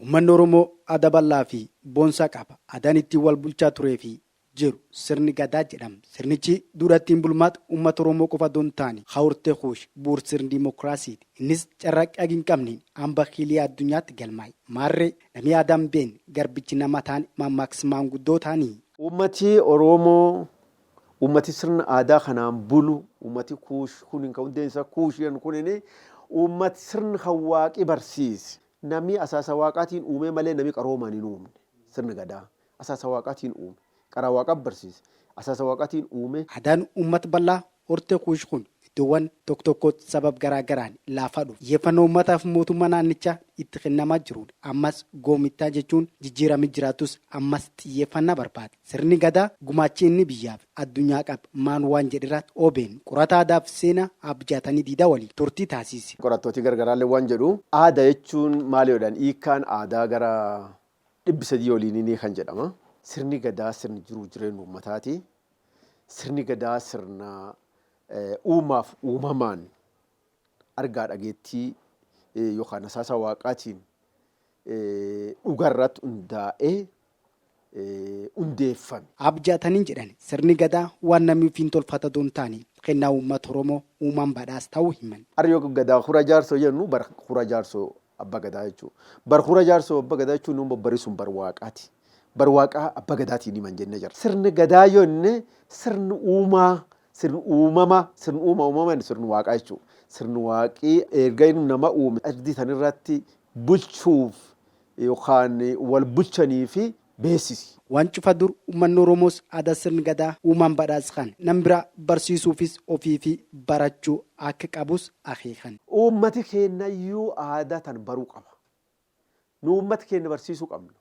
Uummanni Oromoo aadaa bal'aa fi boonsaa qaba. Aadaan ittiin wal bulchaa turee fi jiru sirni Gadaa jedhama. Sirnichi duudhaa ittiin bulmaata uummata Oromoo qofa otoo hin taane Hawurtee Kuush bu'uur sirni dimookiraasiiti. Innis carraaqqii hagi hin qabneen hamba kiilii addunyaatti galmaa'e. Maarree namni aadaa hin beekne garbichi nama taane mammaaksi maanguddootaanii? Uummati Oromoo uummati sirna aadaa kanaan bulu, uummati Kuush kunin ka hundeen isaa Kuush jedhan kunin uummati sirna kan Waaqi barsiise. Nami asaasa Waaqaatiin uumee malee nami qaroomaan hin uumne. Sirna Gadaa asaasa Waaqaatiin uume. Qaraa Waaqaa barsiise. Asaasa Waaqaatiin uume. Aadaan uummata bal'aa hortee Kuush kun iddoowwan tokko tokkotti sabab garaa garaan laafaa dhufe. Xiyyeeffannoo uummataaf mootummaa naannichaa itti kennamaa jiruun ammas goomittaa jechuun jijjiiramni jiraatus ammas xiyyeeffannaa barbaada. Sirni Gadaa gumaachi inni biyyaaf addunyaa qabu maan waan jedherraatti obn qorataa aadaaf seenaa Aab Jaatanii Diidaa waliin turtii taasiise. Qorattooti gargaraallee waan jedhu aada jechuun maali jedhan, hiikkaan aadaa gara 300 oliin ni kan jedhama. Sirni Gadaa sirni jiruu jireenya uummataati. Sirni Gadaa sirna uumaaf uumamaan argaa dhageettii yookaan asaasa Waaqaatiin dhugarratti hundaa'ee hundeeffame. Aab Jaataniin jedhan sirni Gadaa waan namni ofiin tolfate otoo hin taane kennaa uummata Oromoo uumaan badhaase ta'uu himan. Har'a yoo Gadaa Kura Jaarsoo jennu bara Kura Jaarsoo Abba Gadaa jechuudha. Bar Kura Jaarsoo Abba Gadaa jechuun immoo bari sun bar Waaqaati. Bar Waaqaa Abba Gadaatiin himan jennee jira. Sirni Gadaa yoo jenne sirni uumaa, sirni uumama, sirni uuma uumaman sirni Waaqaa jechuudha. Sirni Waaqii erga inni nama uume ardii tanirratti bulchuuf yookaan wal bulchanii fi beeksisi. Waan cufa dur uummanni Oromoos aadaa sirni Gadaa uumaan badhaase kana nam biraa barsiisuufis ofiifi barachuu akka qabus akeekan. Uummati keennayyuu aadaa tan baruu qaba. Nu uummata keenna barsiisuu qabna.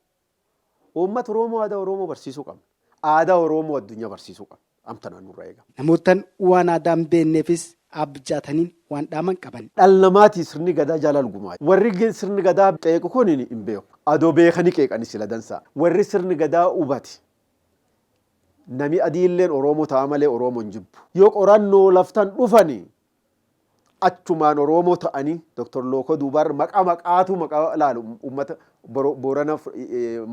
Uummata Oromoo aadaa Oromoo barsiisuu qabna. Aadaa Oromoo addunyaa barsiisuu qabna. Amtanaan nurraa eegama. Namoottan waan aadaa hin beekneefis Aab Jaataniin waan dhaaman qaban. Dhala namaatii sirni Gadaa jaalal gumaacha. Warri sirni Gadaa qeequ kun hin beeku. Adoo beekanii qeeqani sila dansaa. Warri sirni Gadaa hubate nami adiilleen Oromoo ta'a malee Oromoo hin jibbu. Yoo qorannoo laftan dhufani achumaan Oromoo ta'anii Dr. Lookoo Duubaarra maqaa maqaatu maqaa laalu uummata Boorana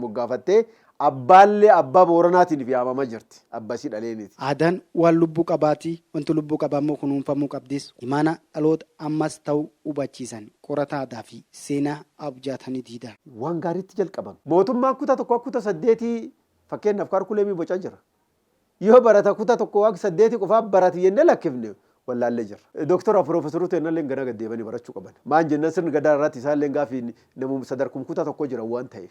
moggaafattee abbaallee abbaa Booranaatiin yaamama jirti. Abbasii dhaleeniiti. Aadaan waan lubbuu qabaati, wanti lubbuu qaba immoo kunuunfamuu qabdis. Imaana dhaloota ammas ta'uu hubachiisan qorataa aadaa fi seenaa Aab Jaatanii Diidaa. Waan gaariitti jalqabame. Mootummaan kutaa tokko kuta saddeetii fakkeenyaaf kaarkuleemii bocaa jira. Yoo barata kuta tokko haga saddeetii qofaa barate jennee lakkifne wallaallee jirra. Doktora piroofesaroota jennallee ganaa gad deebanii barachuu qaban. Maan jennaan sirni Gadaa irratti isaallee gaafii namuma sadarkum kutaa tokko jiran waan ta'eef.